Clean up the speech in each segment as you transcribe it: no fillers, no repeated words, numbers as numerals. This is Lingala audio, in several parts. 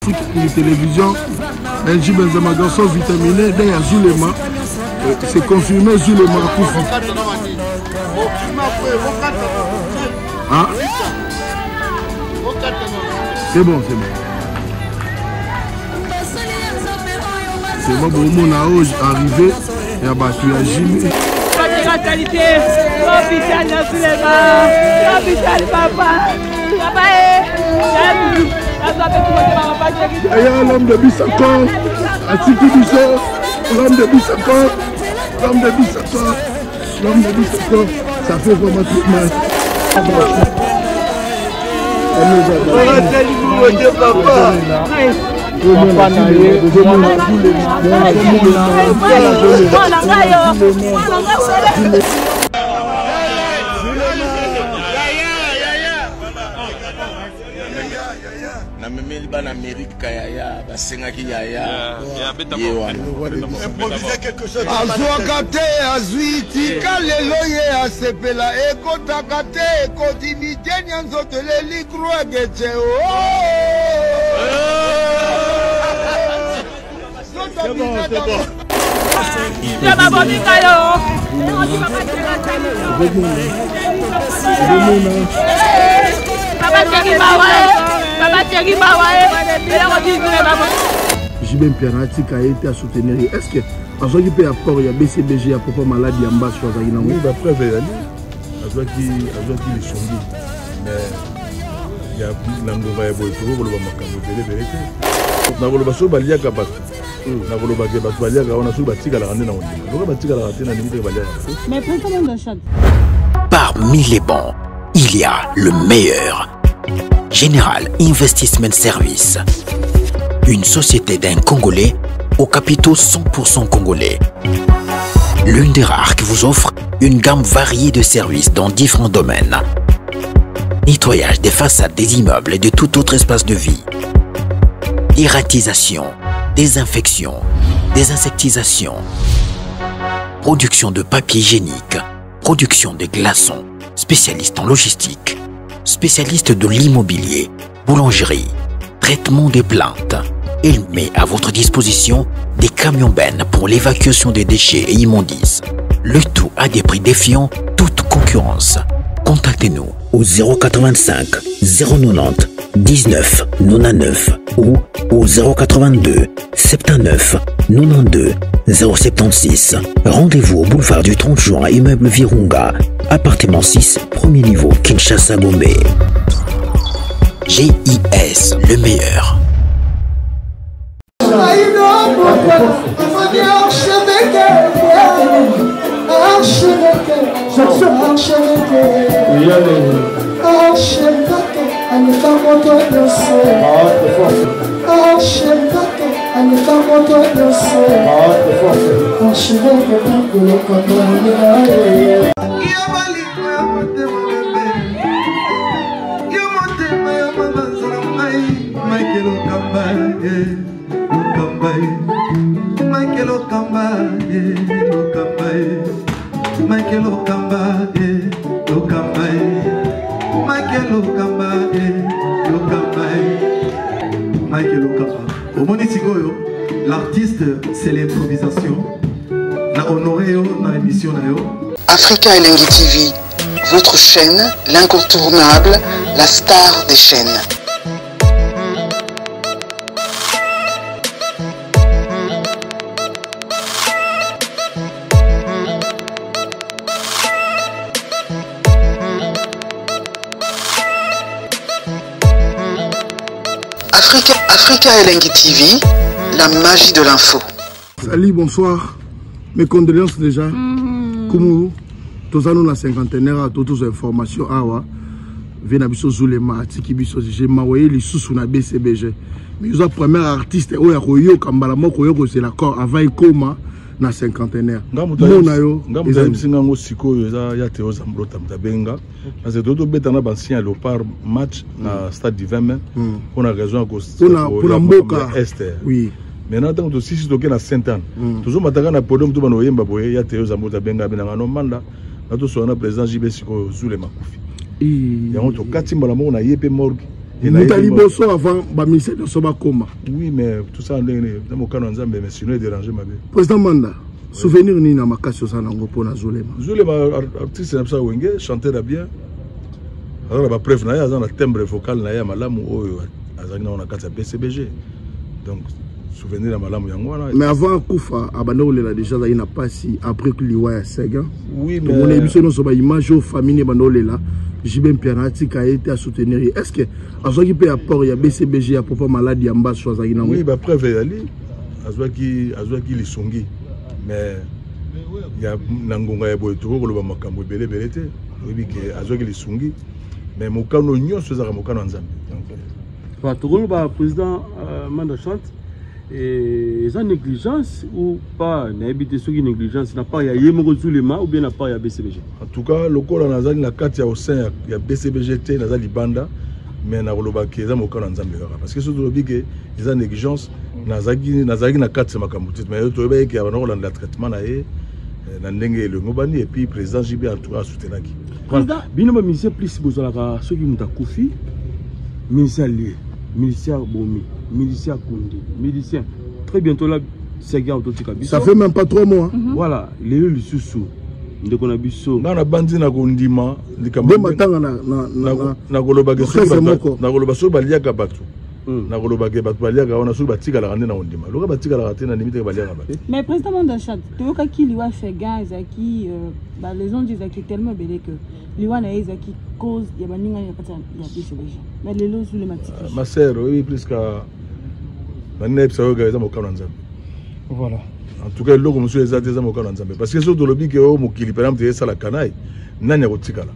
Afrique Télévision, NJ Benzema, garçon vitaminé, Daya Zulema, c'est confirmé Zulema akufi. Ah? C'est bon, c'est bon. C'est bon, bomona oyo arrivé ya bato ya jimi. Fatalité, hôpital na Zulema, hôpital papa, papa eh, Aya l'homme de Bissako, atiki biso, l'homme de Bissako, l'homme de Bissako, l'homme de Bissako, ça fait vraiment tout mal. Namemeli bana Amerika yaya basengaki yaya ye wana. Azwaka te azwi tika lelo ye asepela ekotaka te ekoti biteni ya nzoto eleli kruagece JB Mpiana atika ye te asoutenir ye. Est-ce que azwaki mpe apport ya BCBG ya papa maladi ya mbasu azalaki nango? Oui, bapreuve ezali azwaki azwaki lisungi mais ya na ngonga ya boye tokoki koloba makambo ebele ebele te. Nakoloba soki baliaka bato, nakoloba ke bato baliaka wana soki batikalaka nde na kondima, lokola batikalaka te na ndimi te baliaka. Mais printemps de choc. Parmi les bons, il y a le meilleur. General Investment Service, une société d'un Congolais aux capitaux 100% congolais. L'une des rares qui vous offre une gamme variée de services dans différents domaines. Nettoyage des façades des immeubles et de tout autre espace de vie. Dératisation, désinfection, désinsectisation, production de papier hygiénique, production de glaçons, spécialiste en logistique, spécialiste de l'immobilier, boulangerie, traitement des plantes. Il met à votre disposition des camions bennes pour l'évacuation des déchets et immondices. Le tout à des prix défiant toute concurrence. Contactez-nous au 085 090 19 99 ou au 082 79 92 076. Rendez-vous au boulevard du 30 juin, immeuble Virunga, appartement 6, premier niveau, Kinshasa Gombe. GIS, le meilleur. Omoni sikoyo l'artiste c'est l'improvisation na honoré yo na émission na yo. Africa Elengi TV, votre chaîne, l'incontournable, la star des chaînes. Africa, Africa Elengi TV, la magie de l'info. Salut, bonsoir. Mes condoléances déjà. Kumu, tozano na cinquantenaire, toutes informations awa. Vena biso Zulema, atiki biso j'ai mawaye lisusu na BCBG. Mais oza premier artiste oyo akoyoka mbala moko oyo kozela corps avant ekoma na cinquantenaire. Mona yo, nga moto ayebisi nga yango sikoyo eza ya Théo Zambrota moto abenga. Parce que tobeta na bancien ya Léopard match na stade du 20 mai mpona raison ya mpona mboka Est. Oui. Maintenant ntango tosisi toke na Sainte-Anne, tozomataka na podium to bana oyemba boye ya Théo Zambrota abenga abenanga no manda na tosola na président JB sikoyo Zulema akufi. Yango tokati mbala moko na ye mpe morgue. Moto ya liboso avant baministère nyonso bakoma. Oui, mais tout ça ndenge na mokano ya Nzambe, mais sinon edérange mabe. Président Manda, souvenir nini na makasi oza nango mpona Zulema? Zulema, artiste na biso ya Wenge, chanteur ya bien, aza na bapreuve na ye, aza na timbre vocal na ye ya malamu oyo azalaki nango na kati ya BCBG. Donc souvenir ya malamu yango wana. Mais avant akufa, abanda kolela déjà, azalaki na mpasi après liwa ya Seguin. Oui, mais tomona biso nyonso baimage oyo famille ebanda olela JB Mpiana atika ye te, asoutenir ye. Est ce que azwaki mpe apport ya BCBG ya propre maladi ya mbasu azalaki nango? Oui, bapreuve ezali, azwaki lisungi, mais ya na ngonga ya boye tokoki koloba makambo ebele ebele te. Oyebi ke azwaki lisungi, mais mokano nyonso ezalaka mokano ya Nzambe. Tokoloba, président Manda Chante, eza négligence ou pas? Nayebi te soki négligence na part ya ye moko Zulema ou bien na part ya BCBG. En tout cas, lokola nazali na kati ya au sein ya BCBG te, naza libanda, mais nakolobaki eza mokano ya Nzambe kaka, parce que soki tolobi ke eza négligence, nazalaki na kati ya makambo te. Mais toyebaki ke abanda kolanda traitement na ye na ndenge elongo bani, et puis président JB en tout cas asoutenaki. Bino bamusicien plus bozalaka, soki moto akufi, musicien alie, musicien abomi, musicien akundi, musicien. Très bientôt là, Seguin ototika biso. Ça fait même pas 3 mois. Voilà, lelo lisusu ndeko na biso. Nga nabandi na kondima. Nde matanga na Nakoloba soki baliaka bato, nakoloba ke bato baliaka wana soki batikalaka nde na kondima. Loka batikalaka te, nandimi teke baliaka bato. Mais président Manda Chante, toyokaki liwa Seguin ezalaki, baleçons ezalaki tellement ebele que liwa na ye ezalaki cause ya baninga na kati ya BCBG, mais lelo Zulema tiki. Ma sœur, oyebi, puisque nani nayebisa oyo, eza mokano ya Nzambe. Voilà. En tout cas, eloko mosusu eza te, eza mokano ya Nzambe, parce que soki tolobi ke oyo mokili mpena moto esalaka naye, nani akotikala?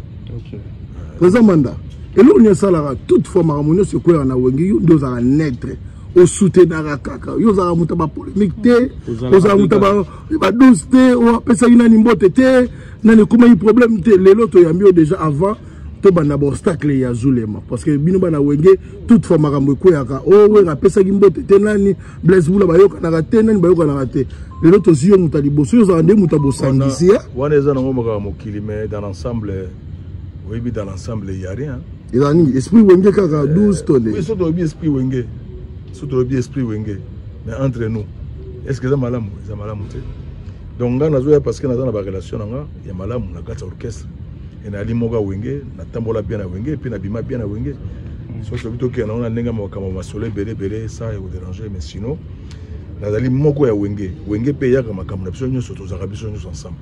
Président Manda, eloko nini esalaka toutefois makambo nyonso ekweyaka na Wenge, yo nde ozalaka neutre, osoutenaka kaka? Yo ozalaka moto ya bapolémique te, ozalaka moto ya badouze te, oyo apesaki nani mbote te, nani ekomaki problème te. Lelo toyambi yo déjà avant tobanda baobstacle ya Zulema, parce que bino bana Wenge, toutefois makambo ekweyaka, oyo Wenge apesaki mbote te nani, Blaise Bula bayokanaka te nani, bayokanaka te. Lelo tozwi yo moto ya liboso, yo ozalaka nde moto ya bosangisi. Wana eza nango makambo mokili, mais dans l'ensemble, oyebi, dans l'ensemble y a rien. Ezala nini? Esprit Wenge kaka 12 to nde? So toyebi esprit Wenge, so toyebi esprit Wenge, mais entre nous, est ce que eza malamu? Eza malamu te. Donc nga nazoya parce que naza na barelation na nga ya malamu na kati ya orchestre e nayali moko ya Wenge, natambola bien na Wenge et puis nabima bien na Wenge. So tobi tokende nango na ndenge ya makambo masolo ebele ebele, ça ekoderange, mais sinon nazali moko ya Wenge. Wenge mpe eyaka makambo na biso nyonso, tozalaka biso nyonso ensemble.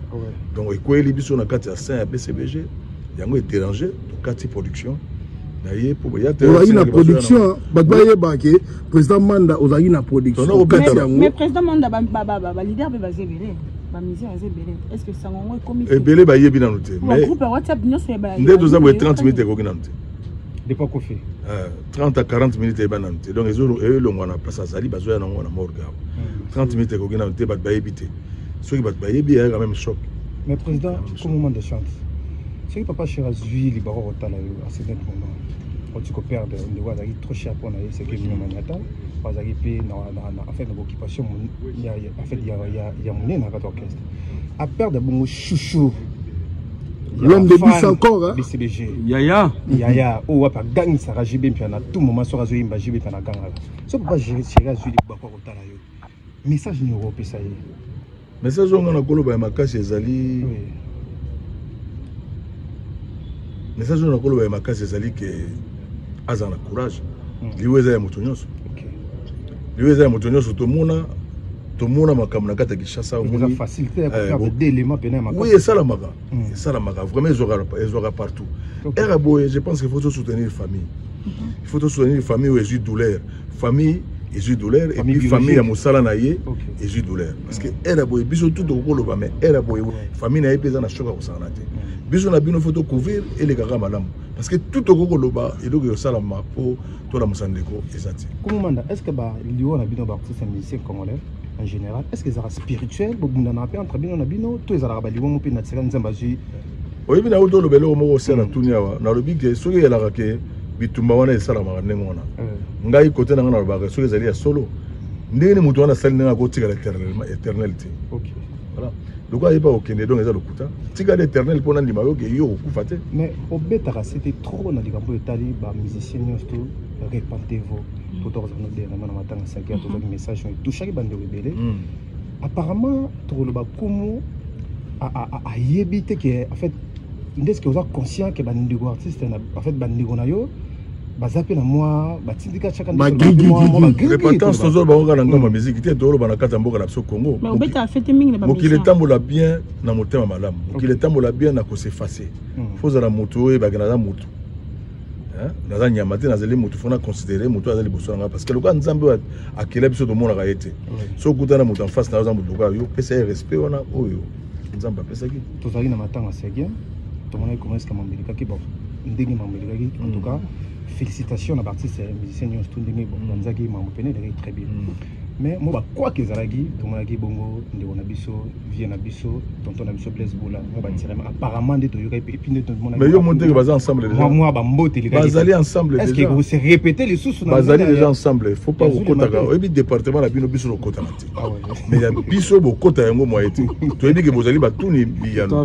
Donc ekweyeli biso na kati ya sein ya BCBG, yango edérange, tokati production na ye mpo Ozalaki na production, bato bayeba ke président Manda ozalaki na production kati yango. Mais président Manda, baleader mpe baza ebele, bamusicien baza ebele, est ce que sango yango ekomi? Ebele bayebi nanu te. Groupe ya WhatsApp nyonso. Nde toza boye, 30 minutes ekoki nanu te. Depuis Kofi. 30 à 40 minutes eyeba nanu te. Donc elongwa na place azali, bazoya nango na morgue awa, 30 minutes ekoki nanu te, bato bayebi te. Soki bato bayebi, eyaka même choc. Mais président, comme Manda Chante, soki papa cher azwi libako kotala yo à certain moment, oti koperdre ndeko azalaki trop cher mpona ye, seke bino maniata azalaki mpe en fait na baoccupation en fait ya monene na kati orchestre, aperdre bongo chouchou. L'homme de bis encore, hein? BCBG. Yaya. Yaya oyo wapi agangisaka JB Mpiana na tout moment. Soki azoyemba, JB Mpiana agangaka. So papa chéri azwi libako kotala yo, message nini okopesa ye? Message oyo nga na koloba ya makasi ezali, message oyo nakoloba ya makasi ezali ke azala na courage. Liwa eza ya moto nyonso, liwa eza ya moto nyonso. Tomona makambo na kati ya Kinshasa. Oui, esalamaka, esalamaka vraiment, ezwaka partout. Ere boye, je pense qu'il faut soutenir famille, il faut soutenir famille oyo ezwi douleur, famille ezwi douleur et puis famille ya mosala na ye ezwi douleur, parce que ere boye biso tu tokokoloba, mais ere boye famille na ye mpe eza na choc ya kosangana te. Biso na bino faut tocouvrir, elekaka malamu, parce que tout tokokoloba, eloko ezosalama mpo tolamusa ndeko eza te. Komomanda, est ce que baliwa na bino baartiste ya musicien congolais en général, est ce que ezalaka spirituel, bobundanaka mpe entre bino na bino, to ezalaka baliwa mo mpe naturel, Nzambe azwi? Oyebi, na uti oloba eloko moko osala tuni awa. Nalobi ke soki eyalaka ke bitumba wana esalamaka ndenge wana, ngai kote na ngai nalobaka, soki ezali ya solo, ndenge nini moto wana asali ndenge akotikala éternel te? Voilà, lokola ayeba kokende, donc eza lokuta. Tikala éternel mpo nandima yo ke yo kokufa te. Mais obetaka sete trop na likambo etali bamusicien nyonso to Repentez-vous. Totokozala no dernièrement na matanga Seguin, tozwaki message oyo etouchaki bandeko ebele. Apparemment tokoloba kumu ayebi te ke en fait nde ce que oza conscient ke bandeko artiste na en fait bandeko na yo baza mpe na mwa batindika tiaka repentance. Tozoloba ngo kaka na ngambo ya miziki te, tozoloba na kati ya mboka na biso Congo. Mokili etambola bien na motema malamu, mokili etambola bien na kos'effacer. Faut ozala motu oyo oyebaki naza motu, naza nyama te, nazali motu. Faut na considérer motu aza liboso na nga, parce que lokola Nzambe oyo akela biso, tomonaka ye te. So okutana moto en face na yo, aza motu lokola yo, pesa ye respect wana oyo Nzambe apesaki. Tozalaki na matanga Seguin, tomonaki comment est-ce que mamelikaki. Bon, ndenge mamelikaki, en tout cas félicitations na baartiste musicien nyonso tu ndenge banzaki mambo pene elekaki très bien. Mais mo bakwaki ezalaki, tomonaki bongo ndeko na biso, vie na biso, tonton na biso Blaise Bola, mo batirema apparemment nde toyokaki et puis nde tomonaki. Mais yo monteke baza ensemble. Déjà mwa bambote. Bazali ensemble. Est-ce que se répéter lisusu? Bazali déjà ensemble. Faut pas kokotaka. Oyebi département na bino, biso tokotaka te, mais ya biso bokota yango moye te. Toyebi ke bozali batuni biyano,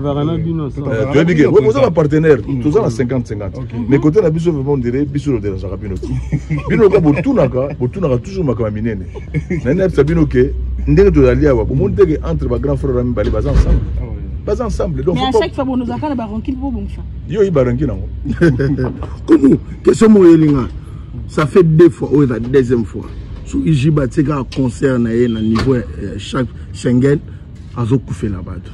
toyebi ke boza bapartenaire, toza na 50 50, mais côté na biso vraiment on dirait biso todérangeaka bino te. Bino loka botunaka, botunaka toujours makambo ya minene. Nani nayebisa bino ke ndenge tozali awa, bomoni teke entre bagrand frère na mibale baza ensemble, baza ensemble. Donc mais à chaque fois bonozalaka na barancune mpo bongisa. Yo oyi barancune yango. Kumu, question moko eyelinga, ça fait deux fois oyo eza deuxième fois soki JB atikaka concert na ye na niveau ya chaque Schengen, azokufela bato.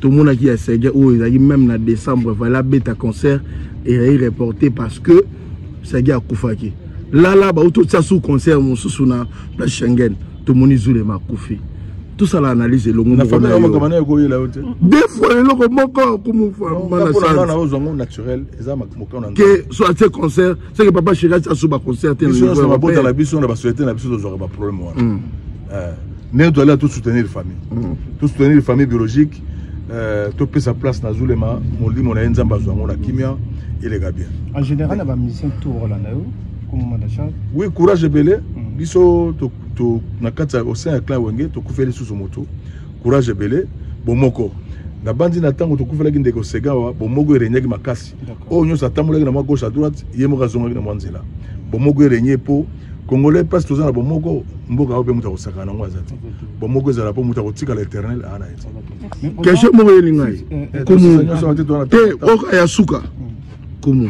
Tomonaki ya Seguin oyo ezalaki même na décembre, fallait abeta concert, ezali reporté parce que Seguin akufaki. Lala bauti otia su concert mosusu na place Schengen, tomoni Zulema akufi. Tosala analyse elongo. Na famille makambo na ekoyela yo te. Deux fois eloko moko kumufana ozwango naturel, eza mokano. Ke so atie concert, c'est que papa chéri atia so baconcert te. Biso nyonso na mabota na biso, na basociété na biso, tozwaka baproblème wana. Ndenge toali tosoutenir famille, tosoutenir famille biologique, topesa place na Zulema, molimo na ye Nzambe azwa yango na kimia, eleka bien. En général na bamusicien tour olanda yo comme chance. Oui, courage ebele. Biso na kati ya au sein ya clan Wenge, tokufeli lisusu moto, courage ebele, bomoko. Nabandi na ntango tokufelaki ndeko Segawa, bomoko eregnaki makasi. Oyo nyonso atambolaki na mwa gauche à droite, ye moko azongaki na mwa nzela. Bomoko erégner mpo Congolais place toza na bomoko, mboka oyo mpe moto akosakana nango aza te. Bomoko ezala mpo moto akotikala éternel aa na ye te. Question moko eyeli ngai kumu te, oka ya suka. Kumu,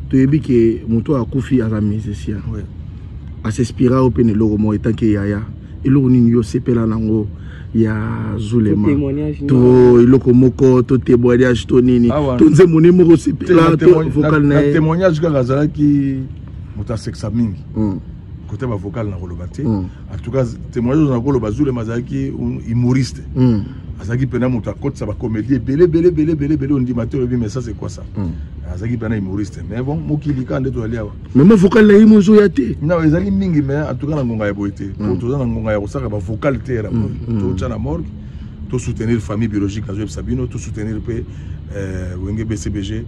toyebi ke moto oyo akufi aza musicien, as'inspira oyo mpe na eloko moko etanke yaya. Eloko nini yo osepela nango ya Zulema, to eloko moko, to témoignage, to nini, to nzembo nini moko osepela, to vocal na ye? Témoignage kaka, azalaki moto asekisa mingi. Côté bavocal na koloba te. En tout cas témoignage na koloba, Zulema azalaki humoriste, azalaki mpena moto akotisa bacomédie ebele ebele ebele ebele ebele. Ondima te, olobi mais ça c'est quoi ça? Azalaki mpena humoriste. Mais bon, mokili kaka nde tozali awa. Mais mo vocal na ye mo ezoya te. Non, ezali mingi, mais en tout cas na ngonga ya boye te, po toza na ngonga ya kosaka bavocal te. Ya totya na morgue, tosoutenir famille biologique, nazoyebisa bino, tosoutenir mpe Wenge BCBG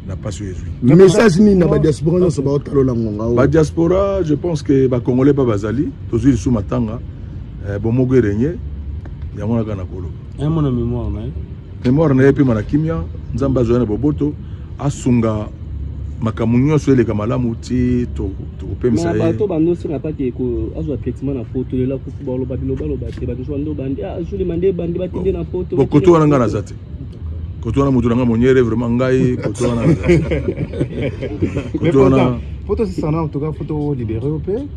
na mpasi oyo ezwi. Message nini na badiaspora nyonso baotalola ngonga oyo? Badiaspora, je pense que bacongolais mpe bazali, tozwi lisusu matanga, bomoko erégner, yango naka na koloba. Mona mémoire na ye. Mémoire na ye epema na kimia, Nzambe azwa ye na boboto, asunga makambo nyonso eleka malamu ti tokopemisa ye. Bato bandosenga paki azwa traitement na poto. Lelo akufi, baloba bilobaloba te. Bato mosusu bando bandi Zulema nde bandi batinde na poto. Bon, koto wana ngai naza te. Koto wana moto na ngai moniere, vraiment ngai koto wana naza te. Koto wana po tosisana, en tout cas faut tolibérer yo mpe.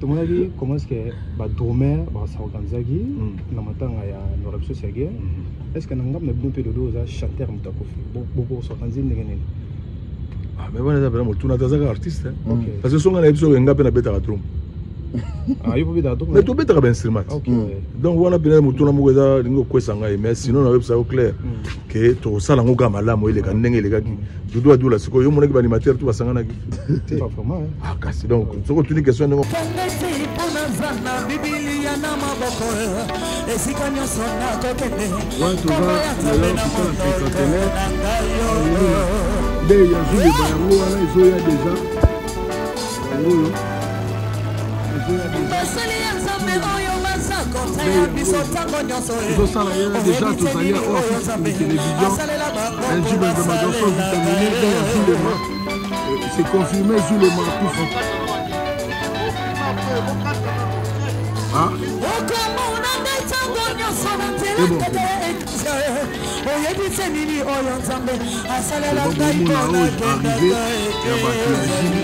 Tomonaki comment est ce que badrummer bas'organisaki na matanga ya ndeko na biso Seguin. Est ce que na ngambo na bino mpe, lelo oza chanteur, moto akufi, bokos'organiser ndenge nini? Ah, mais wana eza mpena motuna te. Azaka artiste, parce que so ngai nayebi soki nga mpe nabetaka drum. Mais tobetaka bainstrument. Donc wana mpena motuna moko eza lingi kokwesa ngai. Mais sinon nayebisa yo clair ke tokosala yango kaka malamu, eleka ndenge elekaki. Dudu adula sikoyo, yo monaki baanimateur to basanganaki te. Ah, kasi donc soki otuni question ndenge na Bibilia na maboko, esika nyonso nakokende. Nde ya Zulema yango wana ezoya deja, yango oyo ezoya. Basali ya Nzambe oyo baza koteya biso ntango nyonso. Ezosala ye deja, tozali oyo télévision, un Benjamin Johnson vitaminé. Nde ya Zulema. C'est confirmé Zulema akufi. Ah? C'est bon. Oyebise nini oyo Nzambe asalela ngai? Mpona arrivé ya bato ya Zulu,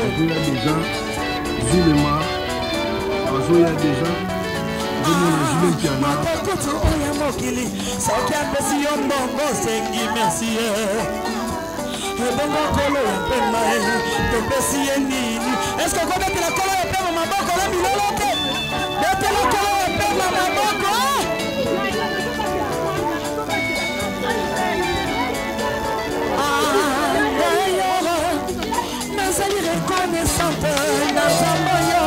bazoya déjà. Zulema bazoya déjà, ozomona Julien Mpiana. Kutu oyo mokili, soki apesi yo mbongo, osengi merci. Ebongo kolo ya pema, topesi ye nini? Eske okobetela kolo ya pema maboko na bilolo te? Betela kolo ya pema maboko. Nazali reconnaissante na Nzambe oyo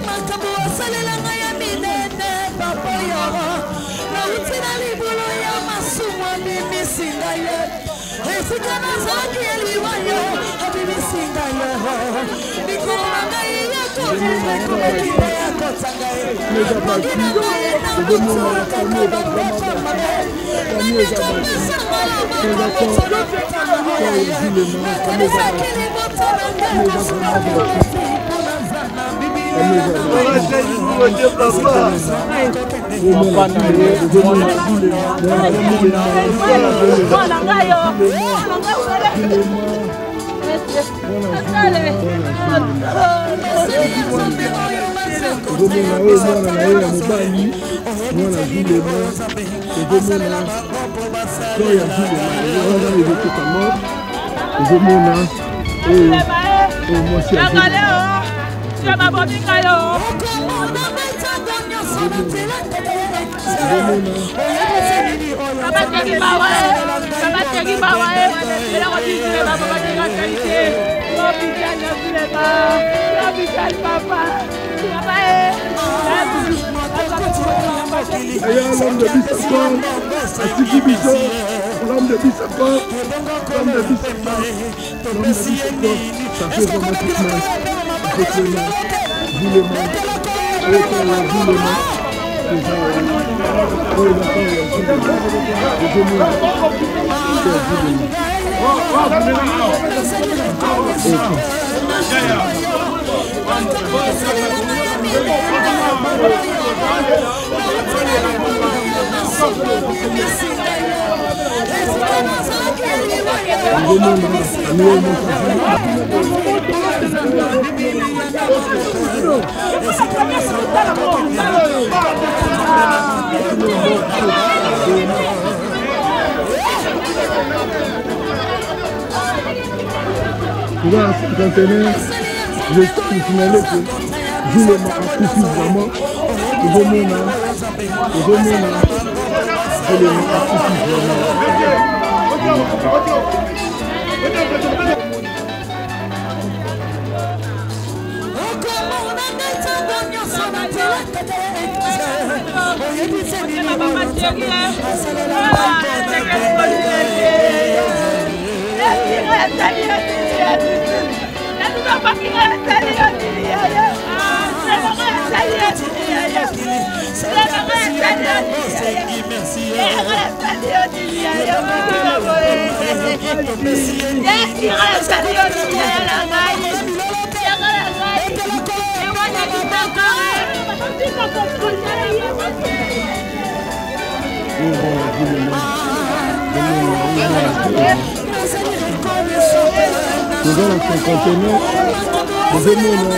makambo asalela ngai ya minene. Papa yo, nauti na libulu ya masumu, abimisi ngai ye esika nazalaki ya liwa, yo abimisi ngai yo. Mikolo na ngai ya kovivre ekomaki mpe ya kotanga ye, pongi na ngai na butu kaka bandoto mabe. Namikomesanga makambo nakanisaki liboto na ngai kosuka Mwana ngai yo, mwana Ozomona oyo mwana na ye ya mobali, mwana Zulema. Ozomona to ya Zulema wana ezokota mort. Ozomona oyo oyo mwasi ya Zulema. Aya, l'homme de Bissapor atiki biso, l'homme de Bissapor, l'homme de Bissapor, l'homme de Bissapor. Ça fait vraiment tout mal. Effectivement, Zulema, oyo ya Zulema eza oyo na ya Zulema. Ozomona ya Zulema. Ozomona amiyo moko. Toza na cinquantenaire, je signale que Zulema akufi vraiment. Tozomona, tozomona Zulema akufi vraiment. Okomona ngai ntango nyonso na nzela kaka ya eklise. Oyebise nini oyo Nzambe asalela ngai? Toza na cinquantenaire, tozomona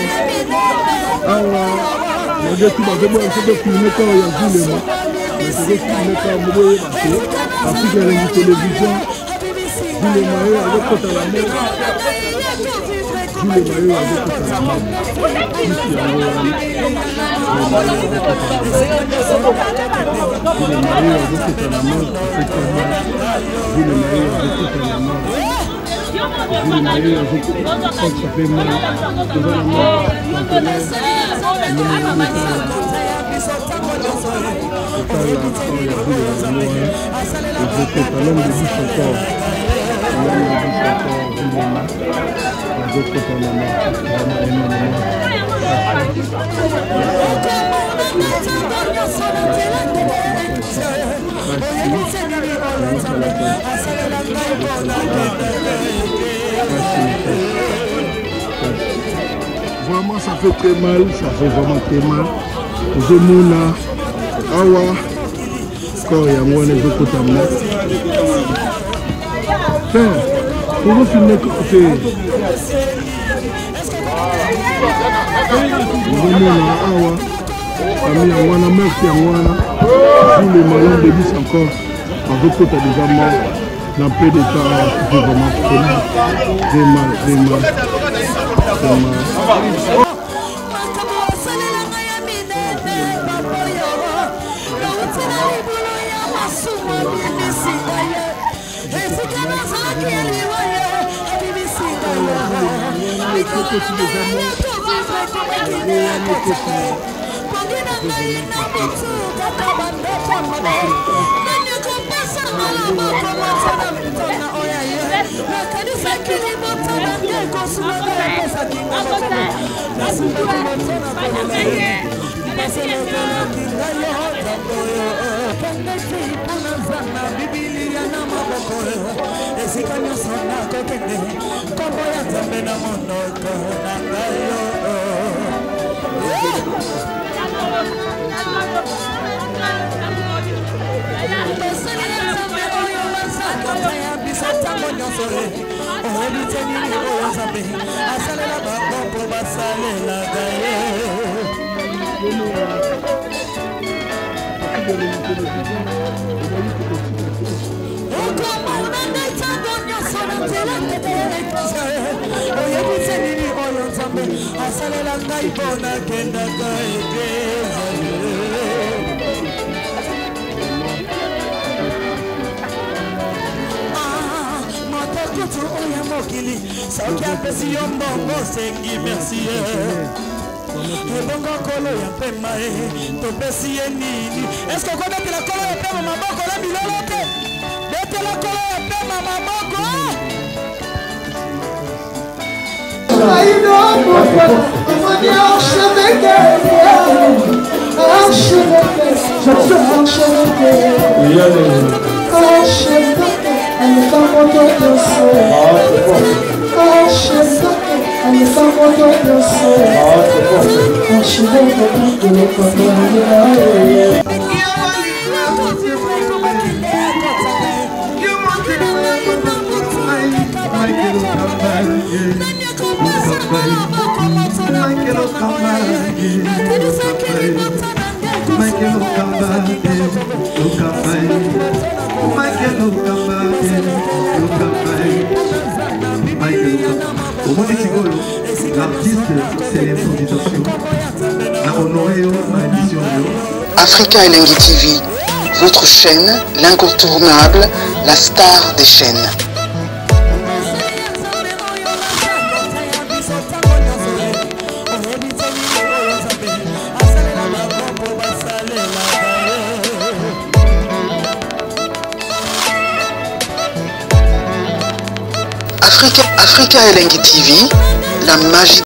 awa malgré tout bazoboya biso tofilme kaka ya Zulema, mais tozofilme kaka mo boyeba ke Afrika Elengi Télévision. Zulema oyo azokota na mer, Zulema oyo azokota na mer, kisi yango wana. Zulema oyo azokota na mer, effectivement Zulema oyo azokota na mer, Zulema oyo azokota. Ça fait mal. Toza na mort centenaire. Totala oyo ya Zulema yango wana ezokota, l'homme de Bissapor, l'homme de Bissapor, Zulema azokota na mort. Vraiment énormément. Vraiment, ça fait très mal, ça fait vraiment très mal. Tozomona awa corps yango wana ezokota mo. Frère, tozofilme te. Ozomona awa famille yango wana, morte yango wana, Zulema l'homme de bis encore azokota déjà mort dans peu de temps. Ça fait vraiment très mal, très mal, très mal, très mal. Esika nyonso nakokende, nkombo ya Nzambe na monoko na ngai yo. Basali ya Nzambe oyo bazakaka ya biso ntango nyonso, oyebi te nini oyo Nzambe asalela bango mpo basalelaka ye. Okomona ngai ntango nyonso na nzela oyebi te nini oyo Nzambe asalela ngai mpo nakendaka eglise. Moto kutu oyo mokili soki apesi yo mbongo osengi merci, ebongo kolo ya pema e topesi ye nini? Eske okobetela kolo ya pema maboko na bilolo te? Betela kolo ya pema maboko. Omoni sikoyo, l'artiste, c'est l'improvisation. Na honore yo na émission na yo. Africa Elengi TV, votre chaîne, l'incontournable, la star des chaînes. Africa Elengi TV, la magie.